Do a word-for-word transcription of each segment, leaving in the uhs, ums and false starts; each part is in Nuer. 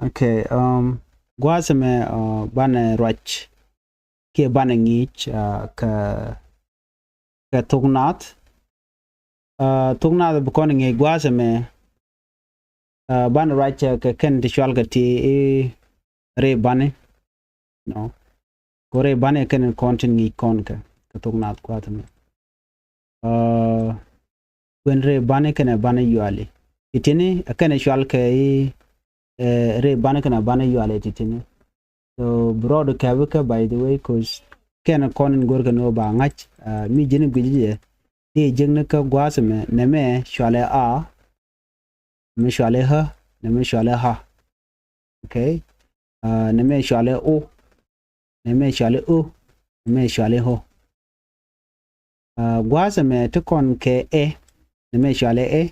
Okay, um, gua̱a̱th ɛmɛ, uh, banɛ ruac kiɛ banɛ ŋi̱i̱c, uh, kɛ, kɛ thok naath. Uh, thok naath bi kɔn ŋi̱i̱c gua̱a̱th ɛmɛ, uh, banɛ ruac, uh, kɛ kɛn ti cual kɛ ti i̱ rɛy bani. No. Ko rɛy bani kɛn kɔn tin ŋi̱i̱c kɔn kɛ, kɛ thok naath gua̱a̱th ɛmɛ. Uh, kuɛn rɛy bani kɛnɛ bani yuali. Ti tini, ɛ kɛnɛ cual kɛ i̱, eh, rɛy bani kɛnɛ bani yuali ti tini. So, bi rɔɔdu kɛpi kɛ, by the way, 'cause kɛn kɔn in go̱rkɛ ni wä ba ŋa̱c, uh, mi ji̱n guic jɛ. Ti ji̱n ni kä gua̱a̱th ɛmɛ, nɛmɛ cualɛ a, nɛmɛ cualɛ ɣä, nɛmɛ cualɛ ɣa. Okay? Uh, nɛmɛ cualɛ o, nɛmɛ cualɛ o, nɛmɛ cualɛ ɣo. Uh, gua̱a̱th ɛmɛ ti kɔn kɛ ɛ, nɛmɛ cualɛ ɛ,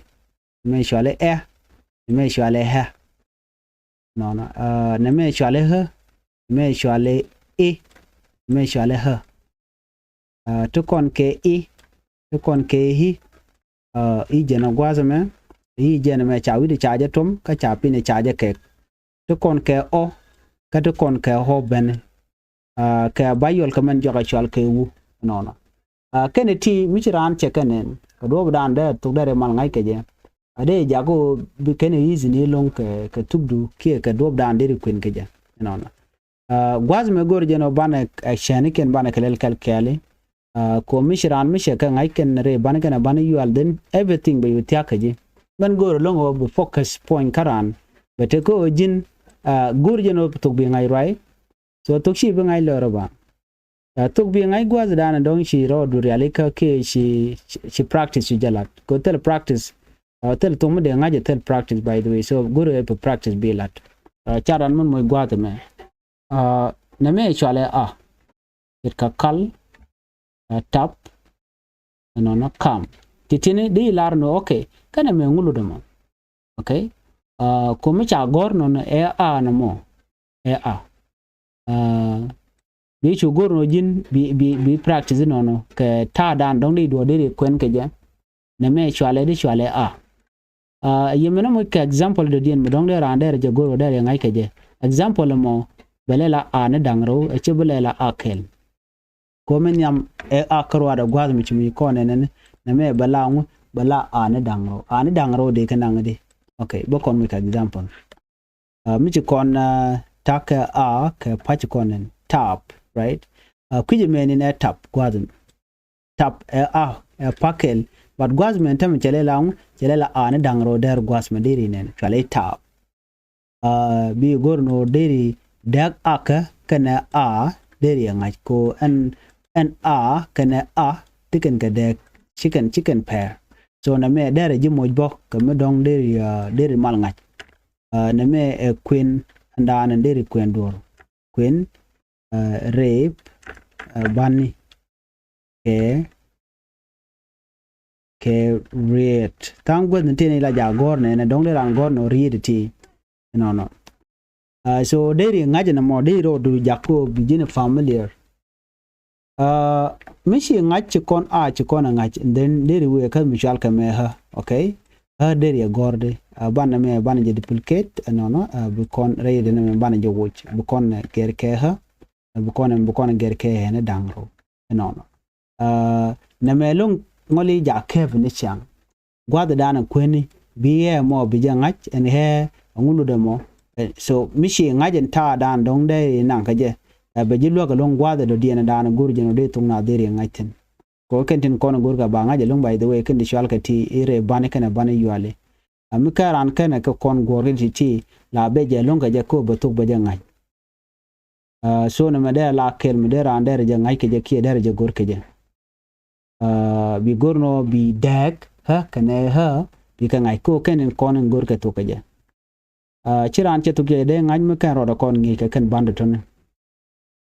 nɛmɛ cualɛ ɛ, nɛmɛ cualɛ ɣɛ. Nɔnɔ, uh, nɛmɛ cualɛ ɣä, nɛmɛ cualɛ i̱, nɛmɛ cualɛ ɣä. Uh, ti kɔn kɛ i̱, ti kɔn kɛ i̱, uh, i̱ jɛn ɛ gua̱a̱th ɛmɛ, i̱ jɛn ɛmɛ ca wi̱cdɛ ca jɛ tuɔ̱m, kä ca pi̱n ɛ ca jɛ kɛk. Ti kɔn kɛ ɔ, kä ti kɔn kɛ ɔ ben. Uh, kɛ ba yuɔl kɛ mɛn jɔk ɛ cual kɛ wu, nɔnɔ. Uh, kɛnɛ ti mi ci raan cɛ kɛn ɛn, kɛ duɔ̱ɔ̱p dan dee thok dee rɛ mal ŋa̱c kɛ jɛ. A dee jak ɣöö bi kɛn ɛ easy ni lo̱ŋ kɛ, kɛ thukdu kiɛ kɛ duɔ̱ɔ̱p dan deri kuën kɛ jɛ. Nɔnɔ. Uh, gua̱a̱th mɛ go̱r jɛn ɔ banɛ, uh, cɛnikiɛn banɛ kɛ lɛl kɛl kɛɛli. Uh, ko mi ci raan mi cɛ kɛ ŋa̱c kɛn rɛy bani kɛnɛ bani yual, then everything bɛ yu thia̱k kɛ ji̱. Mɛn go̱r lo̱ŋ ɔ bi focus point kä raan. Bɛ tek kä ɔ ji̱n, uh, go̱r jɛn ɔ thok bi ŋa̱c ruay. So thok ci bi ŋa̱c lɔr ɔ ba. Uh, thok bi ŋa̱c gua̱a̱th dan dɔ̱ŋ ci rɔɔdu rialikä kiɛ ci, ci, ci practice ci jɛ lat. Ko thil practice. Uh, thil thok mi dee ŋa̱c ɛ thil practice, by the way. So go̱r ɛ bi practice bi lat. Uh, ca raan mɛn moc gua̱a̱th ɛmɛ. Uh, nɛmɛ cualɛ a. It ka kal, uh, tap, ɛnɔnɔ kam. Ti tini di lar ni, okay. Kɛnɛ mɛ ŋulu dɛ mɔ. Okay. Uh, ko mi ca gɔr nɔnɔ ɛ a nɔmɔ. Ɛ a. Uh, bi cu gɔr nɔ ji̱n bi, bi, bi practice nɔnɔ kɛ ta̱a̱ dan dɔ̱ŋ di duɔ deri kuɛn kɛ jɛ. Nɛmɛ cualɛ di cualɛ a. Uh, yɛ mɛnɛ muc kɛ example dɔ̱diɛn mi dɔ̱ŋ dee raan dɛr jɛ go̱r wä dɛr yɛ ŋa̱c kɛ jɛ. Example mɔ bɛ lɛ la a ni da̱ŋ rɛw, ɛ ci bi lɛ la a kɛl. Ko mi nhiam ɛ a kä ruaadɛ gua̱a̱th mi ci mi kɔn ɛnɛni, nɛmɛ bɛ la ŋu, bɛ la a ni da̱ŋ rɛw. A ni da̱ŋ rɛw dee kɛ naŋ di. Okay, bä kɔn muc kɛ example. Uh, mi ci kɔn, uh, ta̱kɛ a kɛ pa̱c kɔn ɛn tap, right? Uh, kui̱c ɛmɛ ni nɛ tap gua̱a̱th mi. Tap ɛ a, ɛ pakɛl. But gua̱a̱th mɛ tämɛ cɛ lɛ la ŋu, cɛ lɛ la a ni da̱ŋ rɛw dɛr gua̱a̱th mɛ deri nɛn cualɛ tap. Uh, bi go̱r ni wä deri dɛk akä kɛnɛ a deri ɛ ŋa̱c ko ɛn, ɛn a kɛnɛ a ti kɛn kɛ dɛk ci kɛn, ci kɛn pɛr. So nɛmɛ dɛr ɛ ji̱ moc bä kɛ mi dɔ̱ŋ deri, uh, deri mal ŋa̱c. Uh, nɛmɛ ɛ kuën ɛn daanɛ deri kuën duɔr. Kuën, uh, rep, uh, bani. Kɛ, kɛ riet. Tha̱a̱ŋ guäth ni ti ni la jaak gɔ̱r nɛ, nɛ dɔ̱ŋ di raan gɔ̱r nɔ riet ti. Nɔnɔ. Uh, so deri ŋa̱c ni mɔ, deri rɔ du jak ko bi ji̱n familiar. Uh, mi ci ŋa̱c ci kɔn a ci kɔn a ŋa̱c, and then deri wee kä mi cual kɛ mɛ ɣä, okay? Ɣä deri ɛ gɔ̱r di. Uh, banɛ mɛ banɛ jɛ duplicate, uh, nɔnɔ, uh, bi kɔn rɛy di nɛ mɛ banɛ jɛ woc, bi kɔn, uh, gɛr kɛ ɣä, uh, bi kɔn, bi kɔn gɛr kɛ ɣä ni da̱ŋ rɛw. Ɛnɔnɔ. Uh, nɛmɛ lo̱ŋ ŋɔli jaak kɛp ni ciaŋ. Gua̱th dan kueni bi ɣɛ mɔ bi jɛ ŋa̱c ɛn ɣɛ aŋu lutdɛ mɔ. Eh, so mi ci ŋa̱c ɛn ta̱a̱ dan dɔ̱ŋ dee naŋ kä jɛ. Eh, bɛ ji̱ luäk ɛlɔ̱ŋ gua̱th ɛ dɔ̱diɛn dan go̱r jɛn ɔ dee thok na dheri ŋa̱c thi̱n. Kɛ kɛn tin kɔn go̱r kɛ ba ŋa̱c ɛlɔ̱ŋ, by the way, kɛn ti cual kɛ ti i̱ rɛy bani kɛnɛ bani yuali. A mi kɛ raan kɛnɛ kɛ kɔn guɔ̱r kɛ ti ti la bɛ jɛ ɛlɔ̱ŋ kɛ jɛ kɛ bɛ thok bɛ jɛ ŋa̱c. Uh, so nɛmɛ dee la kɛl mi dee raan dee rɛ jɛ ŋa̱c kɛ jɛ kiɛ dee rɛ jɛ go̱r kɛ jɛ. Uh, bi go̱r nɔ bi dɛɛk ɣä kɛnɛ ɣä bi kɛ ŋa̱c ko kɛn in kɔn in go̱r kɛ thok kɛ jɛ. Uh, ci raan cɛ thok jɛ dee ŋa̱c mi kɛn rɔɔdɛ kɔn ŋi̱i̱c kɛ kɛn bandɛ tɔni.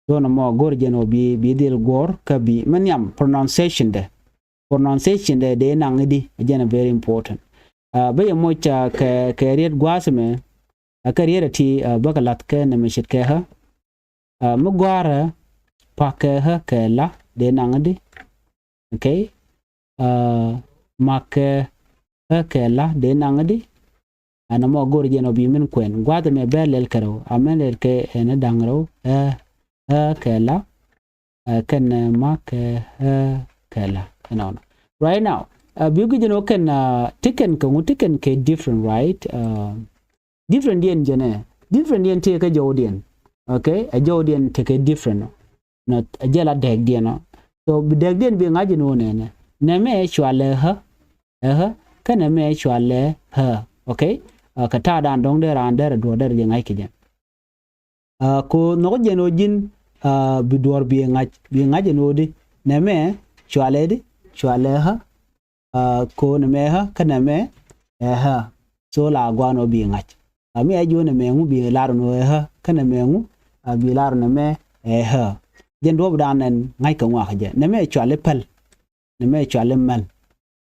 So nɔmɔ go̱r jɛ nɔ bi, bi dhil guɔ̱r kä bi mi nhiam pronunciation dɛ. Pronunciation dɛ dee naŋ i̱di jɛn very important. Uh, bä yɛ moc, uh, kɛ, kɛ riet gua̱a̱th mɛ, uh, kɛ riet ati, uh, bä kɛ lath kɛ nɛmɛ ce̱tkɛ ɣä. Uh, mi gua̱a̱rä pakɛ ɣä kɛ la dee naŋ i̱di. Okay. Uh, makɛ ɣä kɛ la dee naŋ i̱di. Ɛn ɛmɔ go̱r jɛn ɔ bi min kuɛn. Gua̱th ɛmɛ bɛ lɛl kɛ rɛw. A mɛn lɛl kɛ ɛn da̱ŋ rɛw. Ɛ, ɛ kɛ la. Ɛ, kɛn, ɛ, ma kɛ, ɛ kɛ la. Ɛnɔnɔ. Right now, ɛ, bi guic jɛn ɔ kɛn, ɛ, ti kɛn kɛ ŋu ti kɛn kɛ different, right? Ɛ, different diɛn jɛn ɛ. Different diɛn tëë kä jɔwdiɛn. Okay? Ɛ jɔwdiɛn tekɛ different. Nɔ, ɛ jɛ la dɛɛkdiɛn ɔ. So, bi dɛɛkdiɛn bi ŋa̱c jɛn ɔ nɛnɛ. Nɛmɛ cualɛ ɣä. Ɛ ɣä. Kä nɛmɛ cualɛ ɣä. Okay? Ɛ, kɛ ta̱a̱ dan dɔ̱ŋ dee raan derɛ duɔ̱ɔ̱r derɛ jɛ ŋa̱c kɛ jɛ. Ɛ, ko nhɔk jɛn ɔ ji̱n, ɛ, bi duɔ̱ɔ̱r bi ŋa̱c, bi ŋa̱c jɛn ɔ di. Nɛmɛ cualɛ di, cualɛ ɣä. Ɛ, ko nɛmɛ ɣä, kä nɛmɛ ɛ ɣä. So la gua̱a̱n ɔ bi ŋa̱c. Ɛ, mi ɛ ji̱ ɔ nɛmɛ ŋu bi lar nɔ ɛ ɣä, kä nɛmɛ ŋu, ɛ, bi lar nɛmɛ ɛ ɣä. Jɛn duɔ̱ɔ̱p dan ɛn ŋa̱c kɛ ŋuak jɛ. Nɛmɛ cualɛ päl. Nɛmɛ cualɛ mäl.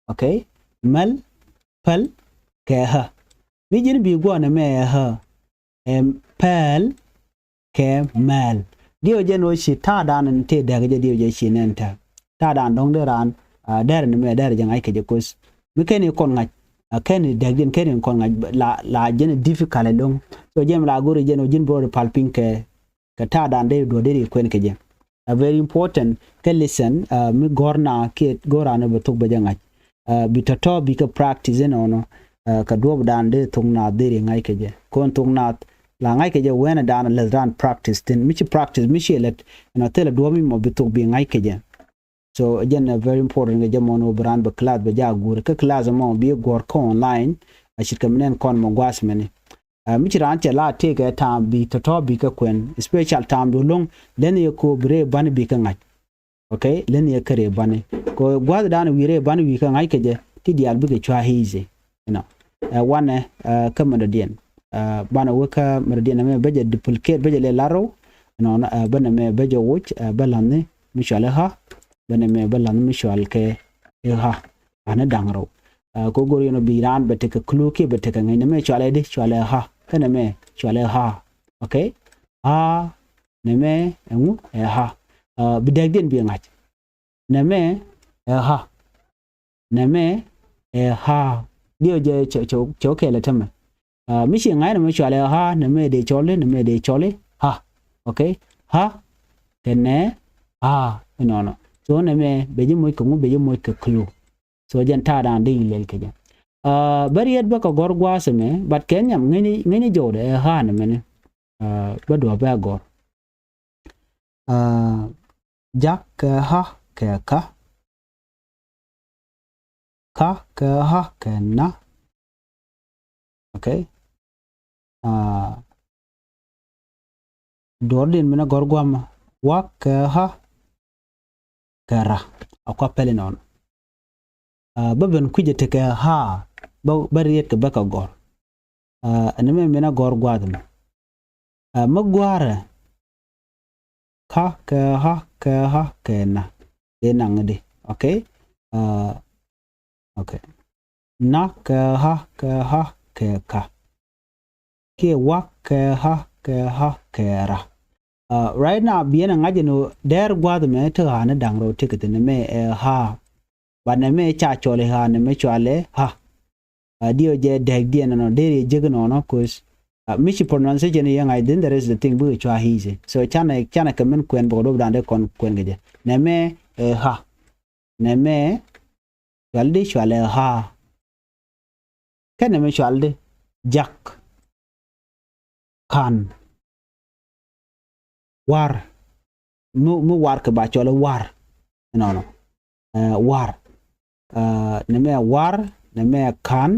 Okay? Mäl, päl, kɛ ɣä. Mi ji̱n bi gua̱a̱n nɛmɛ ɛ ɣä. Ɛm, päl, kɛ mäl. Diɛw jɛn ɔ ci ta̱a̱ dan in tëë dɛk jɛ diɛw jɛ ci nɛn tɛ. Ta̱a̱ dan dɔ̱ŋ dee raan, ɛ, dɛr ni mɛ dɛr jɛ ŋa̱c kɛ jɛ ko̱th. Mi kɛn i̱ kɔn ŋa̱c, ɛ, kɛn i̱ dɛk jɛn kɛn i̱ kɔn ŋa̱c, la, la jɛn i̱ difficult ɛlɔ̱ŋ. So jɛn la go̱r i̱ jɛn ɔ ji̱n bä rɔ pal piny kɛ, kɛ ta̱a̱ dan dee duɔ̱ɔ̱r dee ri kuɛn kɛ jɛ. A very important kɛ listen, ɛ, mi gɔ̱r na kiɛ gɔ̱r raan bɛ thok bɛ jɛ ŋa̱c. Ɛ, bi tɔ̱tɔ̱ bikɛ practice inɔnɔ, ɛ, kɛ duɔ̱ɔ̱p dan dee thok naath dee ri ŋa̱c kɛ jɛ. Kɔn thok naath la ŋa̱c kɛ jɛ wɛnɛ dan lɛth raan practice thin. Mi ci practice, mi ci lɛt, ɛn a thilɛ duɔ̱ɔ̱p mi mɔ bi thok bi ŋa̱c kɛ jɛ. So, jɛn ɛ very important kɛ jɛ mɔn wä bi raan bɛ class bɛ jɛ a guur. Kä class mɔ bi guɔ̱r kä online, a ce̱tkɛ mi nɛn kɔn mɔ gua̱a̱th mɛni. Ɛ, mi ci raan cɛ la tëëkɛ ta̱a̱m bi tɔ̱tɔ̱ bikɛ kuɛn, special ta̱a̱m du lo̱ŋ, lɛn yɛ ko bi rɛy bani bikɛ ŋa̱c. Okay, lɛn yɛ kä rɛy bani. Ko gua̱th dan wi̱i̱ rɛy bani wi̱i̱ kä ŋa̱c kɛ jɛ, ti diaal bikɛ cua easy. You know. Ɛ, wanɛ, ɛ, kä mɛdɔ̱diɛn. Ɛ, banɛ wä kä mɛdɔ̱diɛn ɛmɛ bä jɛ duplicate, bä jɛ lɛ la̱r rɛw. Nɔnɔ, ɛ, bä nɛmɛ bä jɛ woc, ɛ, bä la̱thni mi cual i̱ ɣä. Bä nɛmɛ bä la̱thni mi cual kɛ i̱ ɣä. Ani da̱ŋ rɛw. Ɛ, ko go̱r yɛn ɔ bi raan bɛ tekɛ clue kiɛ bɛ tekɛ ŋäc nɛmɛ cual i̱ di, cual i̱ ɣä. Kä nɛmɛ cual i̱ ɣä. Okay? Ɣä, nɛmɛ ɛŋu ɛ ɣä. Ɛ, bi dɛkdiɛn bi ŋa̱c. Nɛmɛ ɛ ɣä. Nɛmɛ ɛ ɣä. Diɛw jɛ cɛ, cɛ, cɛ kɛɛl ɛ tämɛ. Ɛ, mi ci ŋa̱c nɛmɛ cual ɛ ɣä, nɛmɛ dee cɔl i̱, nɛmɛ dee cɔl i̱ ɣä. Okay? Ɣä kɛnɛ ɣä inɔnɔ. So nɛmɛ bɛ ji̱ moc kɛ ŋu, bɛ ji̱ moc kɛ clue. So jɛn ta̱a̱ dan dee ilɛl kɛ jɛ. Ɛ, bä riet bä kɛ gɔ̱r gua̱a̱th ɛmɛ, but kɛ nhiam ŋäcni, ŋäcni jɔwdɛ ɛ ɣä nɛmɛni. Ɛ, bä duɔ̱ɔ̱p bɛ gɔ̱r. Ɛ, jak kɛ ɣä kɛ ka. Ka kɛ ɣä kɛ na. Okay. Ɛ, duɔ̱ɔ̱r din minɛ gɔ̱r gua̱a̱mä. Wa kɛ ɣä kɛ ra. A kua pɛli nɔnɔ. Ɛ, bä ben kui̱cɛ tekɛ ɣä. Bä, bä riet kɛ bä kɛ gɔ̱r. Ɛ, ɛn mɛ minɛ gɔ̱r gua̱a̱th mɛ. Ɛ, mi gua̱a̱rɛ. Ka kɛ ɣä kɛ ɣä kɛ na. Dee naŋ di. Okay. Ɛ, okay. Na kɛ ɣä kɛ ɣä kɛ ka. Kiɛ wa kɛ ɣä kɛ ɣä kɛ ra. Ɛ, right now biɛn ɛ ŋa̱c ɛn ɣöö dɛr gua̱a̱th ɛmɛ ti ɣa̱a̱ ni da̱ŋ rɛw ti kɛ thi̱n ɛmɛ ɛ ɣa̱a̱. But nɛmɛ ca cɔl i̱ ɣa̱a̱, nɛmɛ cɔalɛ ɣa̱a̱. Ɛ, diɛw jɛ dɛkdiɛn ɛnɔ deri ɛ jek ɛnɔnɔ, 'cause, ɛ, mi ci pronunciation yɛ ŋa̱c, then the rest of the thing bikɛ cua easy. So canɛ, canɛ kɛ min kuɛn bä kɛ duɔ̱p da̱a̱n dee kɔn kuɛn kɛ jɛ. Nɛmɛ ɛ ɣa̱a̱. Nɛmɛ cual di, cualɛ ɣa̱a̱. Kɛnɛ mi cual di jak, ka̱n, war. Mi, mi war kɛ ba cɔl i̱ war. Ɛnɔnɔ. Ɛ, war. Ɛ, nɛmɛ ɛ war, nɛmɛ ɛ ka̱n,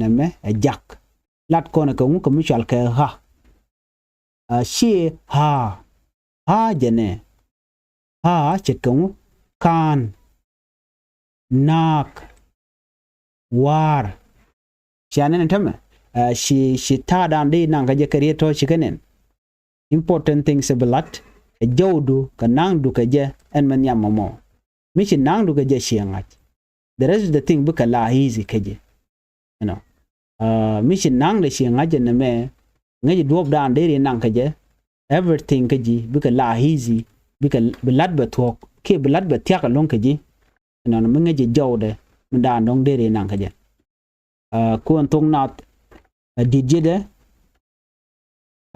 nɛmɛ ɛ jak. Lat kɔnɛ kɛ ŋu kɛ mi cual kɛ ɣa̱a̱. Ɛ, ciɛ ɣa̱a̱. Ɣa̱a̱ jɛnɛ. Ɣa̱a̱ ce̱tkɛ ŋu? Ka̱n. Naak. Waar. Cia nɛn ɛn tämɛ? Ɛ, ci, ci ta̱a̱ da̱a̱n di naŋ kä jɛ kɛ riet tɔ̱ ci kɛ nɛn. Important things ɛ bi lat, ɛ jɔwdu kɛ naŋdu kɛ jɛ ɛn mɛ nhiam mɔmɔ. Mi ci naŋdu kɛ jɛ ciɛ ŋa̱c. The rest of the thing bikɛ la easy kä ji̱. You know. Ɛ, mi ci naŋdɛ ciɛ ŋa̱c jɛ nɛmɛ, ŋäc duɔ̱ɔ̱p da̱a̱n deri naŋ kä jɛ, everything kä ji̱ bikɛ la easy, bikɛ bi lat bɛ thuɔ̱k kiɛ bi lat bɛ thia̱k ɛlɔ̱ŋ kä ji̱. Ɛnɔnɔ mi ŋäc jɛ jɔwdɛ mi da̱a̱n dɔ̱ŋ deri naŋ kä jɛ. Ɛ, kuɔn thok nath, Ɛ di̱t ji̱dɛ,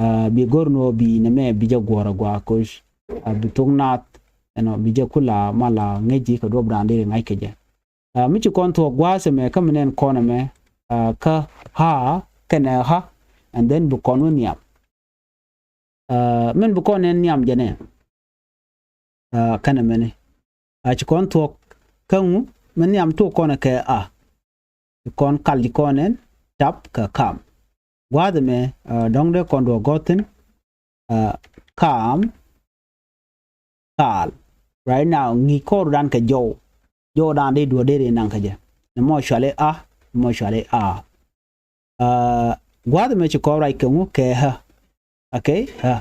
ɛ, bi go̱r ni ɣöö bi nɛmɛ bi jɛ guɔ̱ɔ̱r a gɔaa koc, ɛ, bi thok naath, you know, bi jɛ kula mal a ŋäc ji̱ kɛ duɔ̱ɔ̱p daan deri ŋa̱c kɛ jɛ. Ɛ, mi ci kɔn thuɔ̱k gua̱a̱th ɛmɛ kä mi nɛn kɔn ɛmɛ, ɛ, kä ha kɛnɛ ha, and then bi kɔn wä nhiam. Ɛ, min bi kɔn nɛn nhiam jɛ nɛ, ɛ, kɛnɛ mɛni. Ɛ, ci kɔn thuɔ̱k kä ŋu, mi nhiam tuɔk kɔn kɛ a. Ci kɔn kal ji̱ kɔn ɛn tap kɛ kam. Gua̱a̱th ɛmɛ, ɛ, dɔ̱ŋ dee kɔn duɔ̱ɔ̱k gɔ̱thin, ɛ, kam, kal. Right now, ŋi̱i̱c kɔr dan kɛ jɔw. Jɔw dan dee duɔ̱ɔ̱r dee ri naŋ kɛ jɛ. Nɛ mɔ cuali a, nɛ mɔ cuali a. Ɛ, gua̱a̱th ɛmɛ ci kɔn ruac kɛ ŋu kɛ hä. Okay, hä.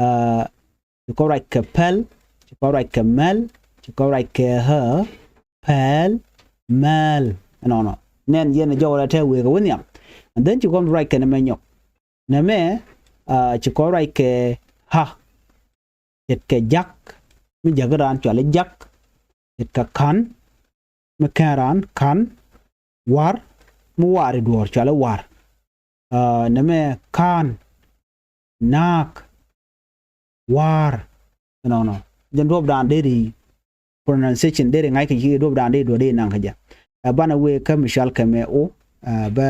Ɛ, ci kɔn ruac kɛ pɛl, ci kɔn ruac kɛ mɛl, ci kɔn ruac kɛ hä, pɛl, mɛl. Ɛnɔnɔ. Nɛn yɛn jɔw rɛ tɛ wëë kɛ wä nhiam. And then ci kɔn ruac kɛ nɛmɛ nyɔk. Nɛmɛ, ɛ, ci kɔn ruac kɛ ha. Ce̱tkɛ jak, mi jäk raan cuali jak. Ce̱tkɛ ka̱n, mi kɛn raan ka̱n. War, mi war i̱ duɔ̱ɔ̱r cuali war. Ɛ, nɛmɛ ka̱n, naak, war. Ɛnɔnɔ. Jɛn duɔ̱ɔ̱p daan deri pronunciation deri ŋa̱c kɛ ci duɔ̱ɔ̱p daan deri duɔ̱ɔ̱r deri naŋ kɛ jɛ. Ɛ, banɛ wëë kä mi cual kɛ mɛ o, ɛ, bä,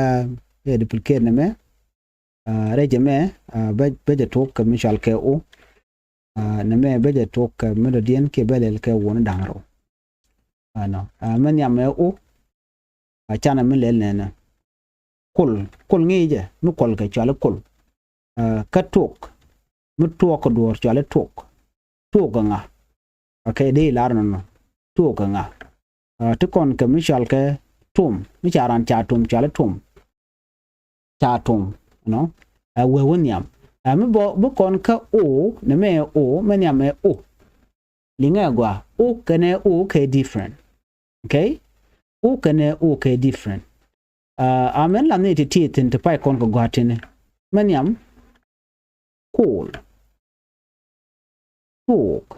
bä duplicate nɛmɛ. Ɛ, rɛc ɛmɛ, ɛ, bä, bä jɛ tuɔk kɛ mi cual kɛ o. Ɛ, nɛmɛ bä jɛ tuɔk kɛ mi dɔ̱diɛn kiɛ bä lɛl kɛ wun da̱ŋ rɛw. Ɛnɔ. Ɛ, mi nhiam ɛ o. Ɛ, canɛ mi lɛl nɛnɛ. Kul, kul ŋi̱i̱cɛ, mi kuɔl kɛ cuali kul. Ɛ, kä tuɔk, mi tuɔk kɛ duɔ̱ɔ̱r cuali tuɔk. Tuɔk kɛ ŋa? Okay, dee lar nɔnɔ. Tuɔk kɛ ŋa? Ɛ, ti kɔn kɛ mi cual kɛ tum, mi ca ran ca tum cuali tum. Ca tum, you know. Ɛ, wee wä nhiam. Ɛ, mi bɔ, bi kɔn kä o, nɛmɛ o, mi nhiam ɛ o. Liŋɛ gɔaa, o kɛnɛ o kɛ different. Okay? O kɛnɛ o kɛ different. Ɛ, amɛn lam ni ti ti thi̱n ti pay kɔn kɛ gɔaa tini. Mi nhiam, kul. Tuɔk.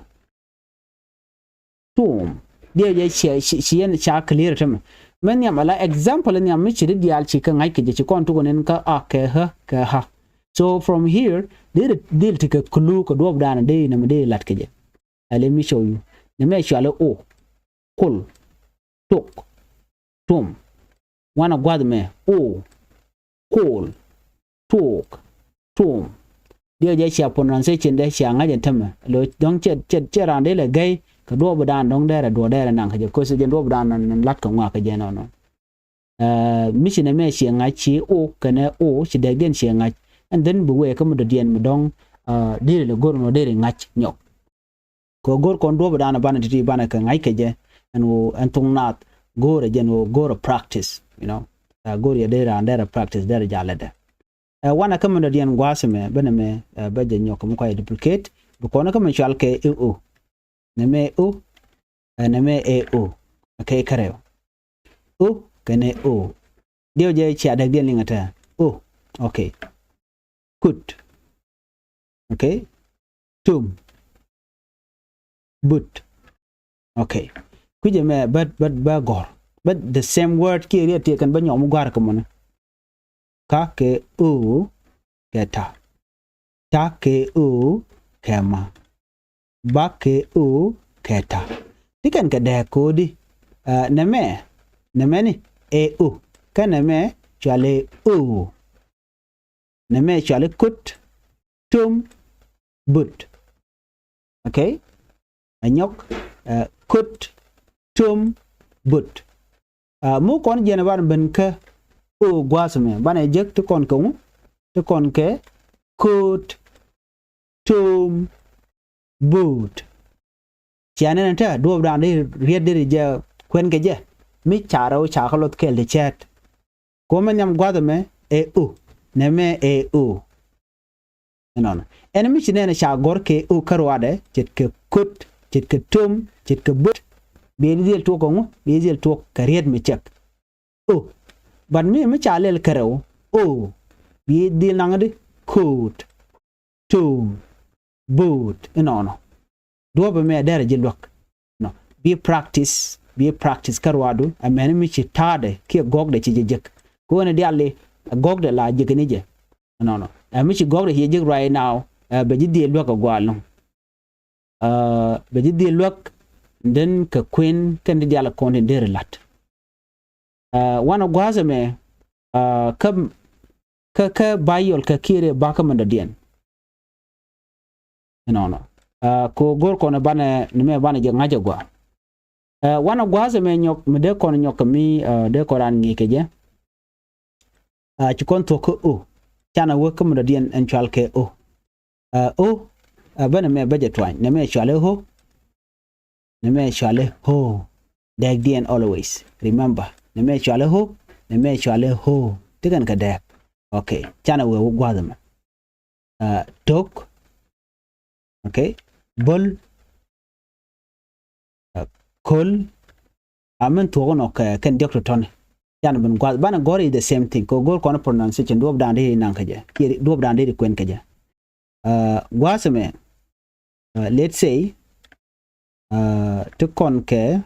Tum. Diɛ jɛ ciɛ, ci, ci yɛn ca clear tämɛ. Mi nhiam ala example nhiam mi ci di diaal ci kɛ ŋa̱c kɛ jɛ ci kɔn tukɛ nin kä a kɛ hä, kɛ ha. So from here, dee di, dee ti kɛ clue kɛ duɔ̱ɔ̱p daan dee nɛmɛ dee lat kɛ jɛ. Ɛ, let me show you. Nɛmɛ cuali o. Kul. Tuk. Tum. Wanɛ gua̱th mɛ. O. Kul. Tuk. Tum. Diɛ jɛ cia pronunciation dɛ cia ŋa̱c ɛn tämɛ. Lo dɔ̱ŋ cɛ, cɛ, cɛ raan dee lɛ gɛy kɛ duɔ̱ɔ̱p daan dɔ̱ŋ dɛrɛ duɔ̱ɔ̱r dɛrɛ naŋ kɛ jɛ. Kosi jɛ duɔ̱ɔ̱p daan nɔn lat kɛ ŋuak kɛ jɛ nɔnɔ. Ɛ, mi ci nɛmɛ cia ŋa̱c ci o kɛnɛ o ci dɛkdiɛn cia ŋa̱c. And then bi wee kä mi dɔ̱diɛn mi dɔ̱ŋ, ɛ, deri lɛ go̱r nɔ deri ŋa̱c nyɔk. Kɛ go̱r kɔn duɔ̱ɔ̱p dan banɛ ti̱ti̱ banɛ kɛ ŋa̱c kɛ jɛ ɛn ɣöö ɛn thok naath go̱o̱rɛ jɛn ɣöö go̱o̱rɛ practice, you know. Ɛ, go̱o̱r yɛ dee raan derɛ practice derɛ jalätdɛ. Ɛ, wanɛ kä mi dɔ̱diɛn gua̱a̱th ɛmɛ bä nɛmɛ, ɛ, bä jɛ nyɔk kɛ mi kua yɛ duplicate. Bi kɔn kä mi cual kɛ ɛ o. Nɛmɛ ɛ o. Ɛ, nɛmɛ ɛ o. Ɛ kɛ kärɛw. O kɛnɛ o. Diɛw jɛ cia däkdiɛn liŋɛ tɛ. O. Okay. Kut. Okay. Tum. But. Okay. Kui̱cɛ mɛ bä, bä, bä gɔ̱r. Bä the same word kiɛ riet ti kɛn bä nyɔk mi gɔ̱a̱r kɛ mɔni. Ka kɛ o kɛ ta. Ta kɛ o kɛ ma. Ba kɛ o kɛ ta. Ti kɛn kɛ dɛɛ ko̱o̱di. Ɛ, nɛmɛ, nɛmɛ ni ɛ o. Kä nɛmɛ cuali o. Nɛmɛ cuali kut, tum, but. Okay? Ɛ nyɔk, ɛ, kut, tum, but. Ɛ, mi kɔn jiɛn banɛ ben kä o gua̱a̱th mɛ. Banɛ jek ti kɔn kɛ ŋu? Ti kɔn kɛ kut, tum, but. Cia nɛn ɛ tɛ duɔ̱ɔ̱p dan di riet di ri jɛ kuɛn kɛ jɛ. Mi ca rɛw ca kä loth kɛɛl ti cɛɛt. Ko̱mɛ nhiam gua̱th ɛmɛ ɛ o. Nɛmɛ ɛ o. Ɛnɔnɔ. Ɛn mi ci nɛn ɛ ca gɔ̱r kɛ o kä ruadɛ, ce̱tkɛ kot, ce̱tkɛ tom, ce̱tkɛ böt. Bi ɛ di dhil tuɔk kɛ ŋu, bi ɛ di dhil tuɔk kɛ riet mi cɛk. O. But mi, mi ca lɛl kärɛw, o. Bi ɛ di dhil naŋ di ko̱o̱t. Tom. Bo̱o̱t inɔnɔ. Duɔ̱ɔ̱p ɛmɛ dɛrɛ ji̱ luäk. Nɔ. Bi practice, bi practice kä ruaadu, ɛmɛn mi ci ta̱a̱dɛ kiɛ gɔ̱kdɛ ci jɛ jek. Kɛ ɣöö ni diaal i̱ gɔ̱kdɛ la ji̱kɛ ni jɛ. Nɔnɔ. Ɛ mi ci gɔ̱kdɛ ci jɛ ji̱k right now, ɛ bɛ ji̱ dhil luäk kɛ gua̱a̱l nɔ. Ɛ bɛ ji̱ dhil luäk, den kɛ kuën kɛn ti diaal kɔn tin deri la̱t. Ɛ wanɛ gua̱a̱th ɛmɛ, ɛ kä, kä, kä Baybol kɛ kiɛ rɛ bakä mɛn dɔ̱diɛn. Inɔnɔ. Ɛ kɛ ɣöö go̱r kɔn banɛ, ni mɛ banɛ jɛ ŋa̱c ɛ gua̱a̱. Ɛ wanɛ gua̱a̱th ɛmɛ nyɔk, mi dee kɔn nyɔk kɛ mi, ɛ dee kɔn raan ŋi̱i̱c kɛ jɛ. Ɛ ci kɔn thuɔ̱k kä o. Canɛ wee kä mɛn dɔ̱diɛn ɛn cual kɛ o. Ɛ o, ɛ bä nɛmɛ bä jɛ tuany. Nɛmɛ cualɛ o. Nɛmɛ cualɛ o. Dɛɛkdiɛn always. Remember. Nɛmɛ cualɛ o. Nɛmɛ cualɛ o. Ti kɛn kɛ dɛɛk. Okay. Canɛ wee wä gua̱a̱th ɛmɛ. Ɛ tok. Okay. Bol. Ɛ kol. A min thuɔ̱k nɔ kɛ kɛn diɔ̱k tɔ̱tɔ̱ni. Canɛ ben gua̱a̱th. Banɛ gɔ̱r is the same thing. Kɛ go̱r kɔn pronunciation. Duɔ̱ɔ̱p da̱a̱n dee naŋ kɛ jɛ. Kiɛ duɔ̱ɔ̱p da̱a̱n dee kuɛn kɛ jɛ. Ɛ gua̱a̱th ɛmɛ. Ɛ let's say, ɛ ti kɔn kɛ,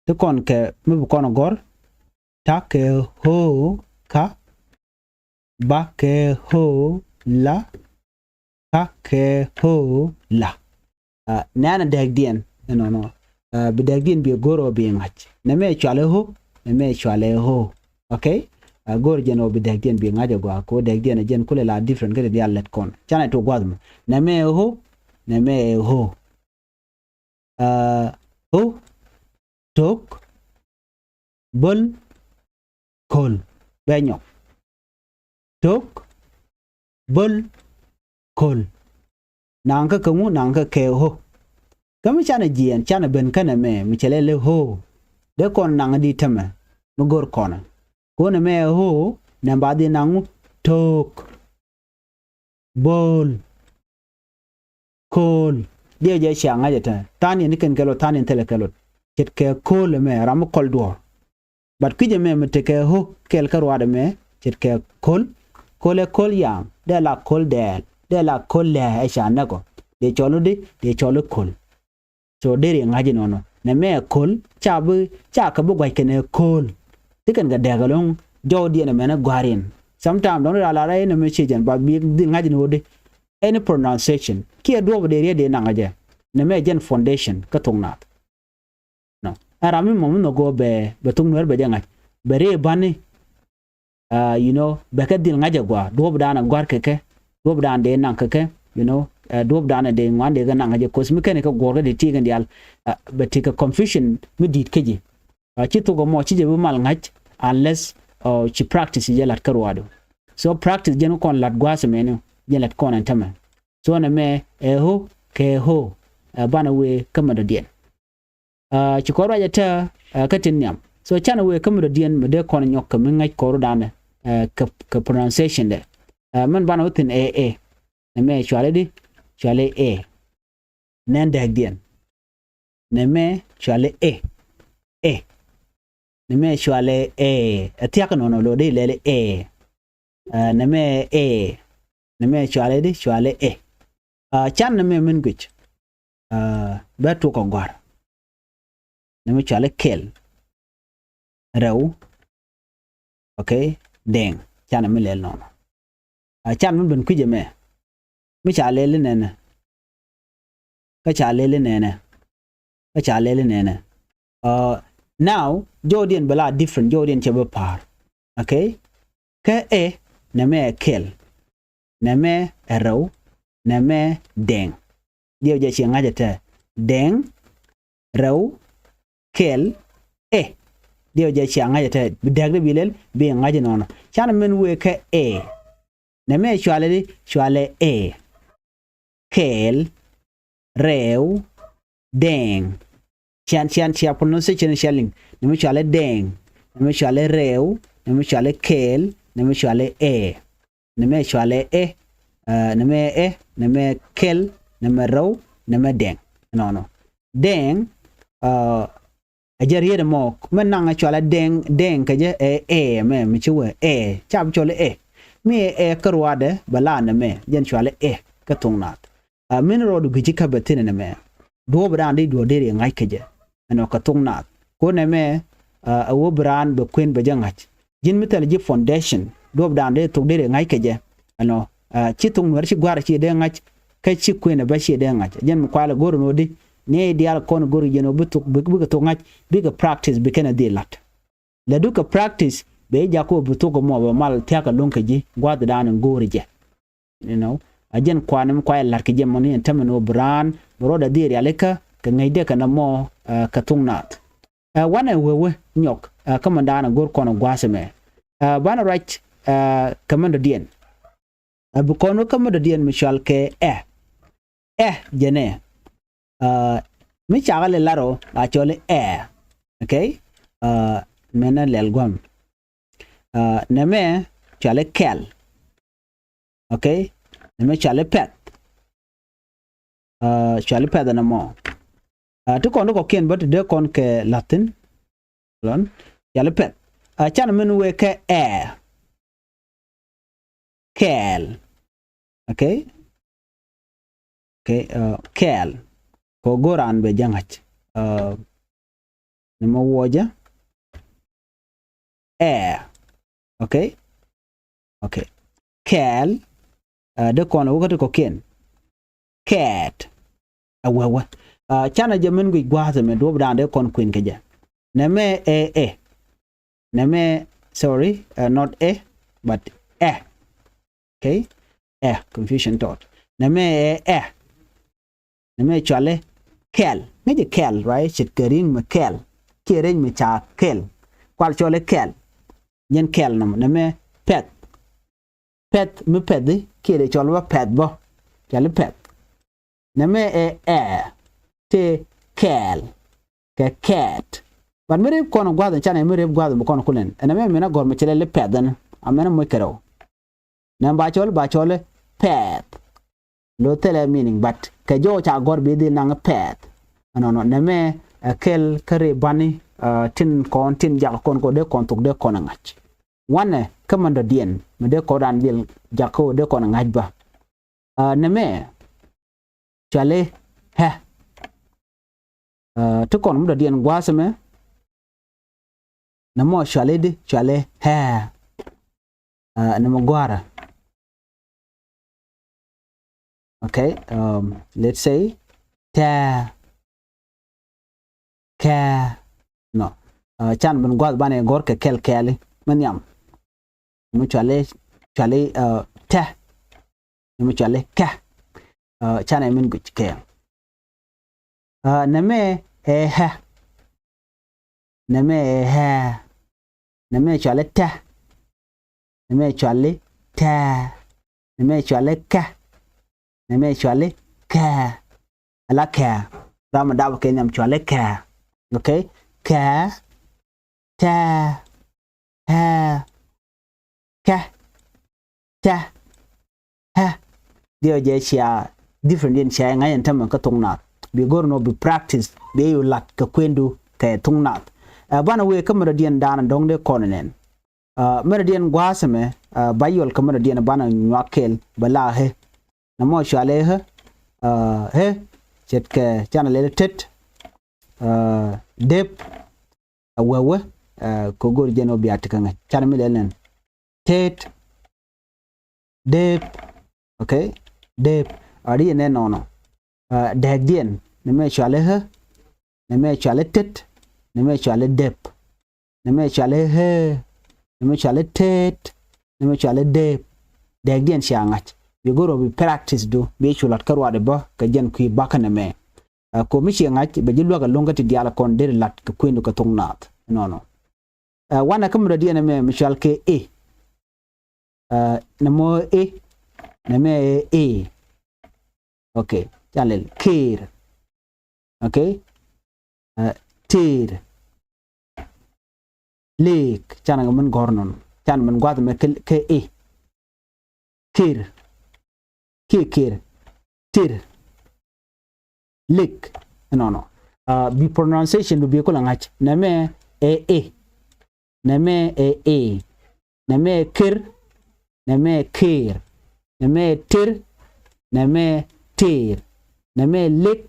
ti kɔn kɛ mi bi kɔn gɔ̱r. Ta kɛ o ka. Ba kɛ o la. Ka kɛ o la. Ɛ nɛnɛ dɛɛkdiɛn inɔnɔ. Ɛ bi dɛɛkdiɛn bi go̱r ɔ bi ŋa̱c. Nɛmɛ cualɛ o. Nɛmɛ cualɛ o. Okay. Ɛ go̱r jɛn ɔ bi dɛɛkdiɛn bi ŋa̱c ɛ gua̱a̱ kɛ o dɛɛkdiɛn ɛ jɛn kulɛ la different kä ti diaal lɛt kɔn. Canɛ tok gua̱a̱th mɛ. Nɛmɛ o. Nɛmɛ o. Ɛ o. Tok. Bol. Kol. Bɛ nyɔk. Tok. Bol. Kol. Naŋ kä kä ŋu, naŋ kä kɛ o. Kä mi canɛ jiɛɛn, canɛ ben kä nɛmɛ mi cɛ lɛ lɛ o. Dee kɔn naŋ di tämɛ mi go̱r kɔnɛ. Kɛ nɛmɛ o, nɛ ba di naŋ ŋu? Tok. Bol. Kol. Diɛ jɛ cia ŋa̱c ɛ tɛ. Tha̱a̱n yɛn ni kɛn kɛ lot, tha̱a̱n yɛn thilɛ kɛ lot. Ce̱tkɛ kol ɛmɛ ram mi kɔl duɔ̱ɔ̱r. But kui̱c ɛmɛ mi tekɛ o kɛɛl kä ruaadɛ mɛ, ce̱tkɛ kol. Kol ɛ kol yaŋ. Dee la kol dɛɛl. Dee la kol lɛ ɛ ca näk ɔ. Dee cɔl ni di, dee cɔl ni kol. So deri ŋa̱c inɔnɔ. Nɛmɛ kol, ca bi, ca kɛ bi gua̱c kɛnɛ kol. Ti kɛn kɛ dɛɛk ɛlɔ̱ŋ, jɔwdiɛn ɛmɛnɛ gua̱a̱r in. Sometimes dɔ̱ŋ ri ral a rɛy nɛmɛ ciec jɛn ba bi dhil ŋa̱c in ɣöödi. Any pronunciation. Kiɛ duɔ̱ɔ̱p dee riet dee naŋ a jɛ. Nɛmɛ jɛn foundation kä thok naath. Nɔ. Ɛ ram mi mɔ mi nhɔk go̱o̱r bɛ, bɛ thok nuɛr bɛ jɛ ŋa̱c. Bɛ ri bani. Ɛ, you know, bɛ kɛ dhil ŋa̱c ɛ gua̱a̱, duɔ̱ɔ̱p dan ɛ gua̱r kɛ kɛ, duɔ̱ɔ̱p dan dee naŋ kɛ kɛ, you know, ɛ, duɔ̱ɔ̱p dan ɛ dee ŋuan dee kɛ naŋ kɛ jɛ, 'cause mi kɛn kɛ guɔ̱ɔ̱r kɛ dee ti kɛn diaal, ɛ, bɛ ti kɛ confusion mi di̱i̱t kä ji̱. Ɛ, ci thok ɛmɔ ci jɛ bi mal ŋa̱c, unless, ɛ, ci practice jɛ la̱t kä ruaadu. So practice jɛn kɔn la̱t gua̱a̱th ɛmɛni, jɛn la̱t kɔn ɛn tämɛ. So nɛmɛ, ɛ, o, kɛ o, ɛ, banɛ wee kä mɛ dɔ̱diɛn. Ɛ, ci kɔn ruac ɛ tɛ, ɛ, kä tin nhiam. So canɛ wee kä mi dɔ̱diɛn mi dee kɔn nyɔk kɛ mi ŋäc kɔr danɛ, ɛ, kɛ, kɛ pronunciation dɛ. Ɛ, mɛn banɛ wä thi̱n ɛ, ɛ. Nɛmɛ cualɛ di, cualɛ ɛ. Nɛn dɛɛkdiɛn. Nɛmɛ cualɛ ɛ. Ɛ. Nɛmɛ cualɛ ɛ. Ɛ thiak nɔnɔ lo di lɛli ɛ. Ɛ, nɛmɛ ɛ. Nɛmɛ cualɛ di, cualɛ ɛ. Ɛ, can nɛmɛ min guic. Ɛ, bɛ tuk ɔ gɔ̱a̱r. Nɛmɛ cualɛ kɛl. Rɛw. Okay. Dɛŋ. Can mi lɛl nɔnɔ. Ɛ, can mi ben kui̱c ɛmɛ. Mi ca lɛl inɛnɛ. Kä ca lɛl inɛnɛ. Kä ca lɛl inɛnɛ. Ɛ, now, jɔwdiɛn bɛ la different, jɔwdiɛn cɛ bɛ pa̱a̱r. Okay. Kä ɛ, nɛmɛ ɛ kɛl. Nɛmɛ ɛ rɛw. Nɛmɛ dɛŋ. Diɛw jɛ ciɛ ŋa̱c ɛ tɛ. Dɛŋ, rɛw, kɛl, ɛ. Diɛw jɛ ciɛ ŋa̱c ɛ tɛ. Bi dɛk di bi lɛl, bi ŋa̱c inɔnɔ. Canɛ min wee kɛ ɛ. Nɛmɛ cualɛ di, cualɛ ɛ. Kɛl, rɛw, dɛŋ. Cian, cian, cia pronunciation cia liŋ. Nɛmɛ cualɛ dɛŋ. Nɛmɛ cualɛ rɛw. Nɛmɛ cualɛ kɛl. Nɛmɛ cualɛ ɛ. Nɛmɛ cualɛ ɛ. Ɛ, nɛmɛ ɛ. Nɛmɛ kɛl. Nɛmɛ rɛw. Nɛmɛ dɛŋ. Nɔnɔ. Dɛŋ, ɛ, ɛ jɛ riet ɛmɔ. Mɛ naŋ ɛ cualɛ dɛŋ, dɛŋ kɛ jɛ ɛ, ɛ, mɛ, mi ci wee, ɛ. Ca bi cɔl ɛ. Mi ɛ, ɛ, kä ruaadɛ, bɛ la nɛmɛ. Jɛn cualɛ ɛ, kä thok naath. Ɛ, min rɔɔd gui̱ci kä bɛ thi̱n nɛmɛ. Duɔ̱ɔ̱p dan di duɔ̱ɔ̱r deri ŋa̱c kɛ jɛ. Ɛnɔ kɛ thok naath. Ko nɛmɛ, ɛ, ɛ wä bi raan bɛ kuën bɛ jɛ ŋa̱c. Ji̱n mi thilɛ ji̱ foundation, duɔ̱ɔ̱pdan dee thok deri ŋa̱c kɛ jɛ. Ɛnɔ, ci thok Nuɛr ci gua̱a̱r ci dee ŋa̱c, kä ci kuënɛ bä ci dee ŋa̱c. Jɛn mi kualɛ go̱r ni ɣöö di, ni diaal kɔn go̱r jɛn ɣöö bi thok, bi, bikɛ thok ŋa̱c, bikɛ practice, bi kɛn ɛ dhil la̱t. Lɛ dukɛ practice, bɛ ji̱ jakä ɣöö bi thok ɛmɔ bɛ mal thia̱k ɛlɔ̱ŋ kɛ ji̱ gua̱a̱thdan in go̱o̱ri jɛ. You know, a jɛn kuan mi kuayɛ la̱t kɛ jɛ mɔ ni ɛn tämɛ ni ɣöö bi raan, bi ruɔdɛ dhil rialikä, kɛ ŋäcdɛ kɛ nɔmɔ, kɛ thok naath. Ɛ, wanɛ wee wee nyɔk, ɛ, kä mɛn daanɛ go̱r kɔn gua̱a̱th ɛmɛ. Ɛ, banɛ ruac, ɛ, kɛ mɛn dɔ̱diɛn. Ɛ, bi kɔn wä kä mɛn dɔ̱diɛn mi cɔal kɛ ɛ. Ɛ, jɛnɛ. Ɛ, mi cakɛ lɛ lar ɔ, la cɔl i̱ ɛ. Okay? Ɛ, mɛn ɛ lɛl gua̱m. Ɛ, nɛmɛ cɔal i̱ kɛl. Okay? Nɛmɛ cɔal i̱ pɛth. Ɛ, cɔal i̱ pɛth ɛn ɛmɔ. Ɛ, ti kɔn ti kɔ̱kiɛn bä ti dee kɔn kɛ la̱thi̱n. Lɔn. Cɔal i̱ pɛth. Ɛ, canɛ min wee kɛ ɛ. Kɛɛl. Okay? Okay, ɛ, kɛɛl. Kɛ ɣöö go̱o̱r raan bɛ jɛ ŋa̱c. Ɛ, nɛmɛ wuɔcä. Ɛ. Okay? Okay. Kɛɛl. Ɛ, dee kɔn wä kä ti kɔ̱kiɛn. Kɛɛt. Ɛ wee wee. Ɛ, canɛ jɛ min guic gua̱a̱th ɛmɛ duɔ̱ɔ̱pdan dee kɔn kuën kɛ jɛ. Nɛmɛ ɛ ɛ. Nɛmɛ, sorry, ɛ, not ɛ, but ɛ. Okay? Ɛ, confusion tɔt. Nɛmɛ ɛ ɛ. Nɛmɛ cɔal i̱ kɛl. Ŋäcɛ kɛl, right? Ce̱tkɛ ri̱ŋ mi kɛl. Kiɛ rɛc mi ca kɛl. Kual cɔal i̱ kɛl. Jɛn kɛl nɔmɔ. Nɛmɛ pɛth. Pɛth mi pɛth i̱ kiɛ dee cɔl bä pɛth bä. Cɔal i̱ pɛth. Nɛmɛ ɛ ɛ. Tëë kɛɛl. Kɛ kɛɛt. But mi rep kɔn gua̱th in canɛ mi rep gua̱th in bi kɔn kulɛn. Ɛn nɛmɛ min a gɔ̱r mi cɛ lɛl i̱ pɛth ɛn. Amɛn a moc kɛ rɛw. Nɛmɛ ba cɔl, ba cɔl i̱ pɛth. Lo thilɛ meaning, but kɛ jɔw ca gɔ̱r bi dhil naŋ pɛth. Ɛnɔnɔ, nɛmɛ ɛ kɛl kä rɛy bani, ɛ, tin kɔn, tin jak kɔn kɔ dee kɔn thok dee kɔn ɛ ŋa̱c. Wanɛ kä mɛn dɔ̱diɛn mi dee kɔn raan dhil jak kɔ dee kɔn ɛ ŋa̱c bä. Ɛ, nɛmɛ cɔal i̱ ɛ. Ɛ, ti kɔn mi dɔ̱diɛn gua̱a̱th ɛmɛ. Nɛmɔ cɔal i̱ di, cɔal i̱ ɛ. Ɛ, nɛmɛ gua̱a̱rä. Okay, um, let's say tɛ. Kɛ. No. Ɛ, canɛ min gua̱a̱th banɛ gɔ̱r kɛ kɛl kɛɛli. Mi nhiam. Mi cɔal i̱, cɔal i̱, ɛ, tɛ. Mi cɔal i̱ kɛ. Ɛ, canɛ min guic kɛ. Ɛ, nɛmɛ ɛ ɛ. Nɛmɛ ɛ ɛ. Nɛmɛ cɔal i̱ tɛ. Nɛmɛ cɔal i̱ tɛ. Nɛmɛ cɔal i̱ kɛ. Nɛmɛ cɔal i̱ kɛ. Ala kɛ. Ram mi dap kɛ nhiam cɔal i̱ kɛ. Okay? Kɛ. Tɛ. Ɛ. Kɛ. Tɛ. Ɛ. Diɛ jɛ cia different diɛn cia ŋa̱c ɛn tämɛ kä thok naath. Bi go̱r nɔ bi practice, bi yu lat kɛ kuendu kɛ thok naath. Ɛ, banɛ wee kä mɛn dɔ̱diɛn daanɛ dɔ̱ŋ dee kɔn nɛn. Ɛ, mɛn dɔ̱diɛn gua̱a̱th ɛmɛ, ɛ, ba yɔl kä mɛn dɔ̱diɛn banɛ nyuak kɛl bɛ la ɛ. Nɛmɔ cɔal i̱ ɛ. Ɛ, ɛ. Ce̱tkɛ canɛ lɛl i̱ tet. Ɛ, dep. Ɛ wee wee, ɛ, kɛ go̱r jɛn ɔ bia ti kä ŋäc. Canɛ mi lɛl nɛn. Tet. Dep. Okay? Dep. Ɛ, ri nɛ nɔnɔ. Ɛ, dɛɛkdiɛn. Nɛmɛ cɔal i̱ ɛ. Nɛmɛ cɔal i̱ tet. Nɛmɛ cɔal i̱ dep. Nɛmɛ cɔal i̱ ɛ. Nɛmɛ cɔal i̱ tet. Nɛmɛ cɔal i̱ dep. Dɛɛkdiɛn cia ŋa̱c. Bi go̱r ɔ bi practice du. Bi cu lat kä ruaadɛ bä. Kɛ jɛn kui̱ bakä nɛmɛ. Ɛ, kɔ mi ciɛ ŋa̱c bɛ ji̱ luäk ɛlɔ̱ŋ kä ti diaal kɔn deri lat kɛ kuëndu kɛ thok naath. Nɔnɔ. Ɛ, wanɛ kä mi dɔ̱diɛn ɛmɛ mi cɔal kɛ i̱. Ɛ, nɛmɔ i̱. Nɛmɛ ɛ i̱. Okay. Canɛ lɛl kër. Okay. Ɛ, tër. Lëëk. Canɛ kɛ min gɔ̱r nɔn. Canɛ min gua̱th mɛ kɛ, kɛ i̱. Kër. Kiɛ kër. Tër. Lëk. Nɔnɔ. Ɛ, bi pronunciation du bi kulɛ ŋa̱c. Nɛmɛ ɛ i̱. Nɛmɛ ɛ i̱. Nɛmɛ ɛ kër. Nɛmɛ ɛ kër. Nɛmɛ ɛ tër. Nɛmɛ ɛ tër. Nɛmɛ ɛ lëk.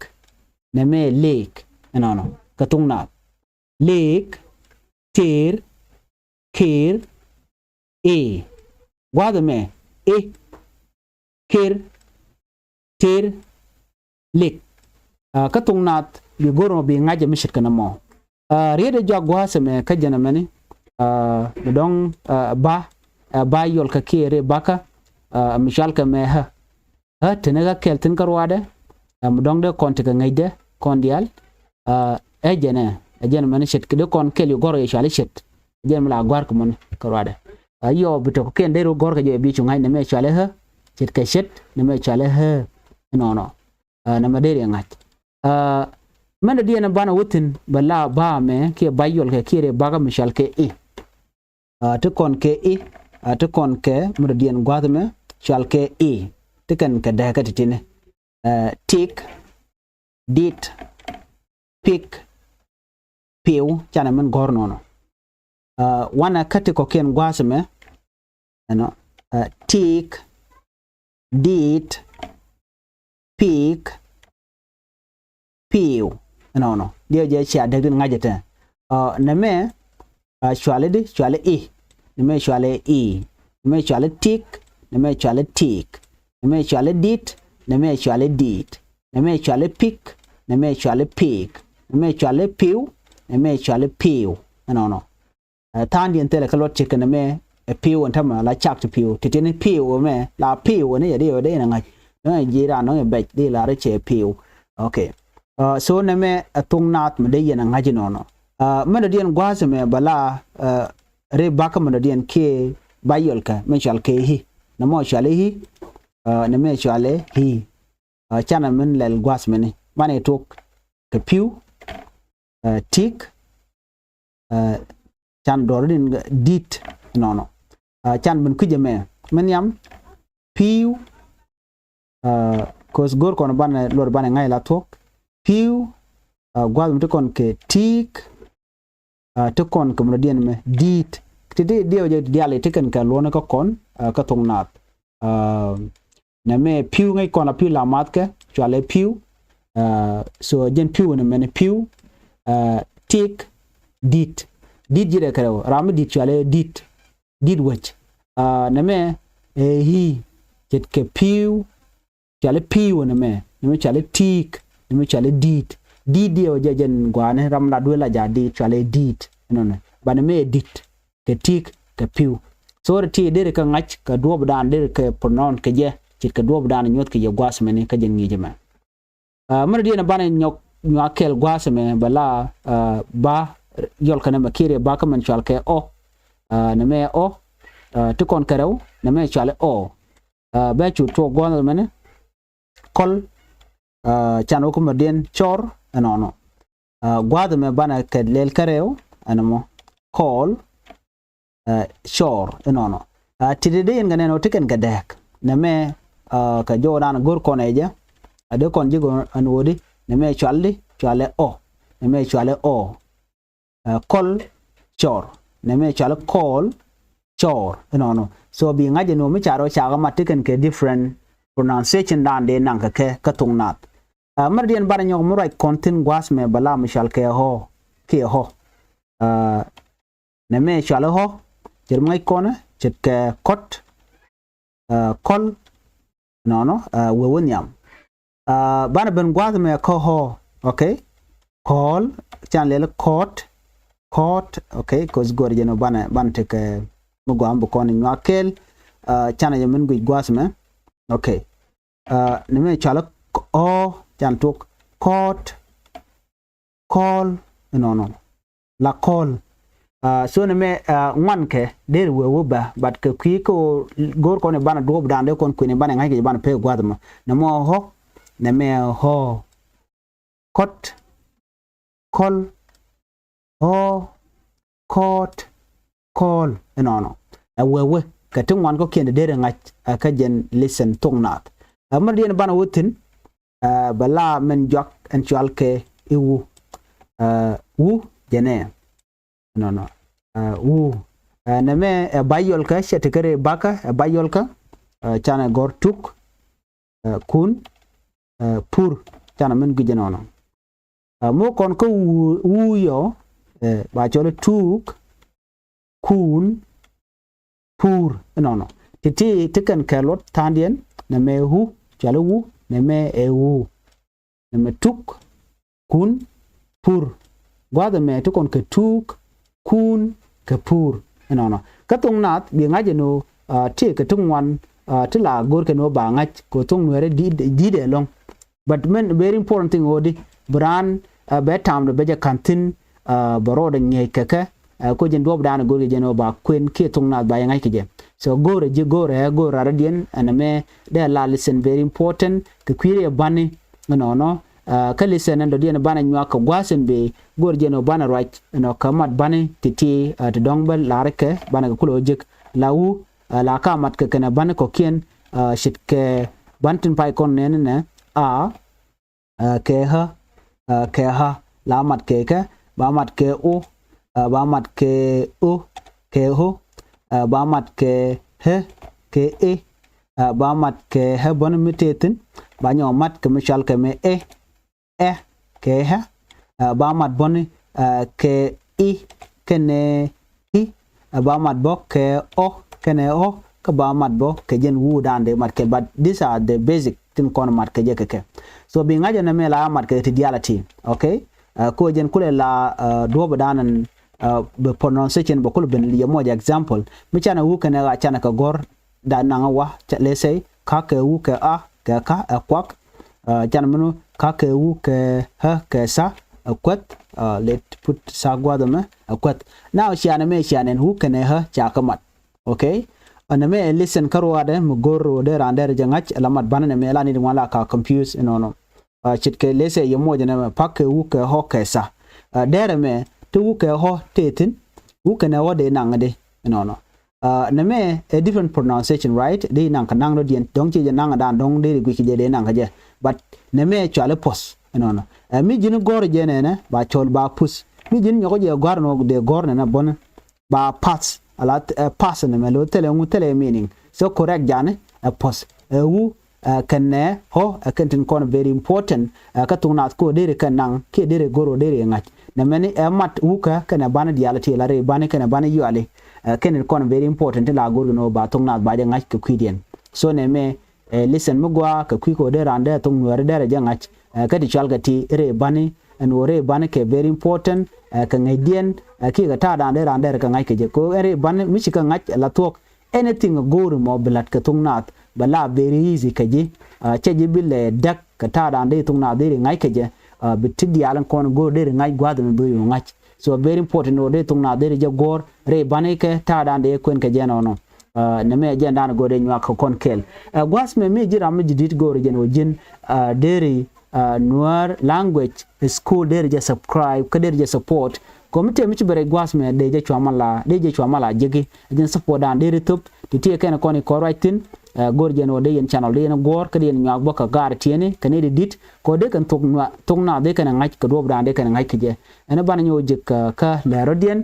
Nɛmɛ ɛ lëëk. Nɔnɔ. Kɛ thok naath. Lëëk. Tër. Kër. i̱. Gua̱a̱th ɛmɛ i̱, kër, tër, lik. Kä thok naath bi go̱r ɛmɔ bi ŋa̱c ɛ mi ce̱tkɛ nɔmɔ. Riet ɛ jɔak gua̱a̱th ɛmɛ kä jɛn ɛmɛni, mi dɔ̱ŋ ba, ba yɔl kɛ kiɛ ri bakä, mi cɔal kɛ mɛ ɣä. Ɣä teni ɣä kɛl thi̱n kä ruaadɛ, mi dɔ̱ŋ dee kɔn tekɛ ŋäcdɛ kɔn diaal. Ɛ jɛn ɛ, ɛ jɛn ɛmɛni ce̱t kɛ dee kɔn kɛl i̱ gɔ̱r ɛ cɔal i̱ ce̱t. Ɛ jɛn ɛmɛ la gua̱a̱r kɛ mɔni kä ruaadɛ. Yɔ bi tɔk kɛn dee ru gɔ̱r kɛ jɛ bi cu ŋa̱c nɛmɛ cɔal i̱ ɣä, ce̱tkɛ ce̱t, nɛmɛ cɔal i̱ ɣä. Ɛnɔnɔ. Nɛmɛ deri ɛ ŋa̱c. Mɛn dɔ̱diɛn banɛ wä thi̱n bɛ la ba mɛ kiɛ ba yɔl kɛ kiɛ ri bakä mi cɔal kɛ i̱. Ti kɔn kɛ i̱, ti kɔn kɛ mɛ dɔ̱diɛn gua̱a̱th mɛ cɔal kɛ i̱. Ti kɛn kɛ dääkä ti̱ti̱ni. Tik, dit, pik, piw, canɛ min gɔ̱r nɔnɔ. Wanɛ kä ti kɔ̱kiɛn gua̱a̱th mɛ, ɛnɔ, tik, dit, pik, piw. Ɛnɔnɔ diɛ jɛ cia däk din ŋa̱cä tɛ. Nɛmɛ cuali di, cuali i̱. Nɛmɛ cuali i̱. Nɛmɛ cuali tik. Nɛmɛ cuali tik. Nɛmɛ cuali dit. Nɛmɛ cuali dit. Nɛmɛ cuali pik. Nɛmɛ cuali pik. Nɛmɛ cuali piw. Nɛmɛ cuali piw. Ɛnɔnɔ. Tha̱a̱ŋdiɛn thilɛ kä luɔt ce̱tkɛ nɛmɛ ɛ pi̱w ɛn tämɛ la cak ti pi̱w. Ti tini pi̱w ɛmɛ la pi̱w ɛn i̱ yɛ di yɛ di yɛn ɛ ŋa̱c. Dɔ̱ŋ ɛ ji̱ raan dɔ̱ŋ ɛ bɛc di la ri cɛ pi̱w. Ok. So nɛmɛ ɛ thok naath mi dee yɛn ɛ ŋa̱c inɔnɔ. Mɛn dɔ̱diɛn gua̱a̱th ɛmɛ bɛ la ri bakä mɛn dɔ̱diɛn kiɛ ba yɔl kɛ mɛ cɔal kɛ i̱. Nɛmɔ cɔal i̱. Nɛmɛ cɔal i̱. Canɛ min lɛl gua̱a̱th mɛni manɛ tuɔk kɛ pi̱w, tik, can dɔr din dit nɔnɔ. Can bin kui̱cɛ mɛ min yam pi̱w. Ko̱th go̱r kɔn banɛ luɔr banɛ ŋa̱c la thuɔ̱k pi̱w. Gua̱a̱th mi ti kɔn kɛ tik. Ti kɔn kɛ mɛ dɔ̱diɛn mɛ dit. Ti di diɛw jɛ diali ti kɛn kɛ luɔ̱n kä kɔn kä thok naath. Nɛmɛ pi̱w ŋäc kɔn la pi̱w la math kɛ cualɛ pi̱w. So jɛn pi̱w nɛmɛ ni pi̱w. Tik, dit. Dit ji̱ dɛ kɛ rɛw ram mi dit cualɛ dit. Dit wec. Nɛmɛ ɛ i̱ ce̱tkɛ pi̱w. Cuali pi̱w nɛmɛ, nɛmɛ cuali tik, nɛmɛ cuali dit. Dit diɛ wä jɛ jɛn gua̱a̱ni ram la duel la ja dit cuali dit. Ɛnɔnɔ ba nɛmɛ ɛ dit kɛ tik kɛ pi̱w. So ri ti deri kɛ ŋa̱c kɛ duɔ̱ɔ̱p dan deri kɛ pronoun kɛ jɛ ce̱tkɛ duɔ̱ɔ̱p dan nyuɔth kɛ jɛ gua̱a̱th mɛni kä jɛn ŋi̱i̱c ɛmɛ. Mɛn diɛn banɛ nyɔk nyuak kɛl gua̱a̱th ɛmɛ bɛ la ba yɔl kɛ nɛmɛ kiɛ ri bakä mɛn cual kɛ ɔ. Nɛmɛ ɔ ti kɔn kɛ rɛw nɛmɛ cuali ɔ. Bɛ cu tuɔk gua̱a̱th ɛmɛni kɔl. Can wä kä mɛ diɛn cɔr ɛnɔnɔ. Gua̱a̱th ɛmɛ banɛ kɛ lɛl kä rɛw ɛnɔmɔ kɔl. Cɔr inɔnɔ. Ti ti dee in kɛ nɛn ɔ ti kɛn kɛ dɛɛk nɛmɛ. Kɛ jɔw dan go̱r kɔn ɛ jɛ a dee kɔn ji̱ kɔn ɛn ɣöödi nɛmɛ cual di cualɛ ɔ. Nɛmɛ cualɛ ɔ. Kɔl cɔr nɛmɛ cualɛ kɔl cɔr inɔnɔ. So bi ŋa̱c ɛn ɣöö mi ca rɔ cakɛ mat ti kɛn kɛ different pronunciation dan dee naŋ kɛ kɛ kä thok naath. Mɛr diɛn banɛ nyɔk mi ruac kɔn thi̱n gua̱a̱th mɛ bɛ la mi cual kɛ ɣɔ̱ kiɛ ɣɔ̱. Nɛmɛ cuali ɣɔ̱ ce̱t mi ŋäc kɔn ce̱tkɛ kɔt. Kɔl nɔnɔ wee wä nhiam. Banɛ ben gua̱a̱th mɛ kä ɣɔ̱. Ok. Kɔl can lɛl kɔt. Kɔt ok. Koth gɔr jɛn banɛ banɛ tekɛ mi gua̱a̱th mi bi kɔn nyuak kɛl. Canɛ jɛ min guic gua̱a̱th mɛ. Ok. Nɛmɛ cuali ɣɔ̱ can tuk kɔt. Kɔl inɔnɔ la kɔl. So nɛmɛ ŋuan kɛ der wee wä bä but kɛ kui̱ kä go̱o̱r kɔn i̱ banɛ duɔ̱ɔ̱p dan dee kɔn kui̱n i̱ banɛ ŋa̱c kɛ i̱ banɛ pek gua̱th mɔ. Nɛmɔ ɣɔ̱ nɛmɛ ɣɔ̱. Kɔt kɔl ɣɔ̱ kɔt kɔl inɔnɔ. Ɛ wee wä kɛ ti ŋuan kɔ̱kiɛn dee der i̱ ŋa̱c ɛ kä jɛn lesson thok naath. Ɛ mɛr diɛn banɛ wä thi̱n. Bɛ la mɛn juak ɛn cual kɛ i̱ wu. Wu jɛnɛ nɔnɔ. Wu nɛmɛ ɛ ba yɔlkä cɛ ti kɛ ri bakä ɛ ba yɔlkä. Canɛ gɔr tuk kun pur canɛ mɛn gui̱c jɛ nɔnɔ. Muk kɔn kä wu wu yɔ ba cɔl i̱ tuk kun pur. Ɛnɔnɔ ti ti ti kɛn kɛ luɔt tha̱a̱ŋdiɛn, nɛmɛ wu, cɔali wu, nɛmɛ ɛ wu. Nɛmɛ tuk, kun, pur. Gua̱a̱th ɛmɛ ti kɔn kɛ tuk, kun, kɛ pur. Ɛnɔnɔ kä thoŋ naath bi ŋa̱c ɛn ɣöö ti kɛ ti ŋuan ti la go̱o̱r kɛn ɣöö ba ŋa̱c kɛ thoŋ nuɛɛrɛ di̱t ɛlɔ̱ŋ. But mɛn very important thing ɣöö di bi raan bɛ ta̱a̱m dɔ bɛ jɛ ka̱n thi̱n, bɛ rɔɔdɛ ŋi̱eec kɛ kɛ. Ko jɛn duɔ̱ɔ̱pdan go̱o̱r kɛ jɛn ɣöö ba kuën kiɛ thoŋ naath ba jɛ ŋa̱c kɛ jɛ. So go̱o̱rɛ ji̱ go̱o̱rɛ ɛ go̱o̱r rarädiɛn ɛn ɛmɛ dee la listen very important kɛ kui̱ rɛy bani. Ɛnɔnɔ kä listen ɛn dɔ̱diɛn banɛ nyuak kɛ gua̱a̱th in bi go̱o̱r jɛn ɣöö banɛ ruac ɛnɔ kɛ mat bani ti̱ti̱ ti dɔ̱ŋ bä la̱rikɛ banɛ kɛ kulɛ ɣöö jek la wu la ka mat kɛ kɛnɛ bani kɔ̱kiɛn. Ce̱tkɛ bani tin pay kɔn nɛn nɛ a kɛ ɣä kɛ ɣä la mat kɛ kɛ ba mat kɛ o ba mat kɛ o kɛ o ba mat kɛ ɣä kɛ e ba mat kɛ ɣä bäni mi tëë thi̱n ba nyɔk mat kɛ mi cɔal kɛ mi ɛ ɛ kɛ ɣä ba mat bäni kɛ i kɛnɛ i ba mat bä kɛ ɔ kɛnɛ ɔ kä ba mat bä kɛ jɛn wuudan dee mat kɛ. But these are the basic tin kɔn mat kɛ jɛ kɛ kɛ. So bi ŋa̱c ɛn ɛmɛ la mat kɛ ti diaal a ti. Okay. Ko jɛn kulɛ la duɔ̱ɔ̱pdan ɛn bi pronunciation bɛ kul ben liɛ muɔc example mi canɛ wu kɛnɛ ɣä canɛ kɛ gɔ̱r da naŋ wa. Let's say ka kɛ wu kɛ a kɛ ka ɛ kuak. Can minu ka kɛ wu kɛ ɣä kɛ sa ɛ kuɛth. Let put sa gua̱a̱th ɛmɛ ɛ kuɛth. Now cianɛ mɛ cianɛ wu kɛnɛ ɣä ca kɛ mat. Okay. Ɛn ɛmɛ ɛ listen kä ruaadɛ mi go̱r ruɔdɛ raan dɛr jɛ ŋa̱c ɛ la mat banɛ nɛ mɛ la ni di ŋuan la ka confuse ɛnɔnɔ. Ce̱tkɛ lethɛ yɛ muɔcɛ nɛmɛ pak kɛ wukɛ ɣɔ̱ kɛ sa. Dɛrɛ mɛ ti wukɛ ɣɔ̱ tëë thi̱n wukɛ nɛ ɣɔ̱ dee naŋ di ɛnɔnɔ. Nɛmɛ ɛ different pronunciation, right? Dee naŋ kɛ naŋ dɔ̱diɛn dɔ̱ŋ ci jɛ naŋ dan dɔ̱ŋ dee ri guic kɛ jɛ dee naŋ kɛ jɛ. But nɛmɛ cuali puɔ̱th ɛnɔnɔ. Ɛ mi ji̱n gɔ̱r jɛ nɛnɛ ba cɔl ba puth. Mi ji̱n nyɔk jɛ gɔ̱r nɔ dee gɔ̱r nɛnɛ bɔ̱n ba path. Ala path nɛmɛ lo thilɛ ŋu thilɛ meaning. So correct jani ɛ puɔ̱th ɛ wu kɛnɛ ɣɔ̱ ɛ kɛn tin kɔn very important. Kä thuk naath ko deri kɛn naŋ kiɛ deri goro deri ŋa̱c. Nɛmɛni ɛ mat wukä kɛnɛ bani diaal ti la ri bani kɛnɛ bani yuali. Kɛn tin kɔn very important ti la gor gɛ nɔ ba thuk naath ba jɛ ŋa̱c kɛ kui̱diɛn. So nɛmɛ listen mi gua kɛ kui̱ ko dee raan dee thuk nuɛɛri dee rɛ jɛ ŋa̱c. Kä ti cual kɛ ti ri bani ɛn wä ri bani kɛ very important. Kɛ ŋa̱cdiɛn kiɛ kɛ ta̱a̱ daan dee raan dee rɛ kɛ ŋa̱c kɛ jɛ ko ɛn ri bani mi ci kɛ ŋa̱c la thuɔ̱k. Anything a go̱o̱ri mɔ bi la̱t kɛ thuk naath bɛ la very easy kɛ ji̱. Cɛ ji̱ bi lɛ däk kɛ ta̱a̱dan dee thuk naath dee ri ŋa̱c kɛ jɛ. Bi ti diaal in kɔn go̱o̱r dee ri ŋa̱c gua̱a̱th mi bi ri ŋa̱c. So very important ɔ dee thuk naath dee ri jɛ guɔ̱ɔ̱r ri bani kɛ ta̱a̱dan dee kuɛn kɛ jɛ nɔnɔ. Nɛ mɛ jɛn dan go̱o̱r dee nyuak kɛ kɔn kɛl. Gua̱a̱th mɛ mi ji̱ ram mi ji̱ di̱t go̱o̱r jɛn ɔ ji̱n dee ri Nuer language school deri jɛ subscribe kä deri jɛ support. Kɔmi tëë mi ci bɛ rɛc gua̱a̱th mɛ dee jɛ cua mala dee jɛ cua mala jeki. Jɛn support dan deri thop ti tiɛ kɛn kɔn i kɔr ruac thin. Go̱r jɛn wä dee yɛn channel dee yɛn guɔ̱ɔ̱r kä dee yɛn nyuak bä kä gaar tiɛni kɛ ni di dit kɔ dee kɛn thok nua thok na dee kɛn ŋa̱c kɛ duɔp dan dee kɛn ŋa̱c kɛ jɛ. Ɛn ban nyɛ wä jek kä lɛ rɔ̱diɛn.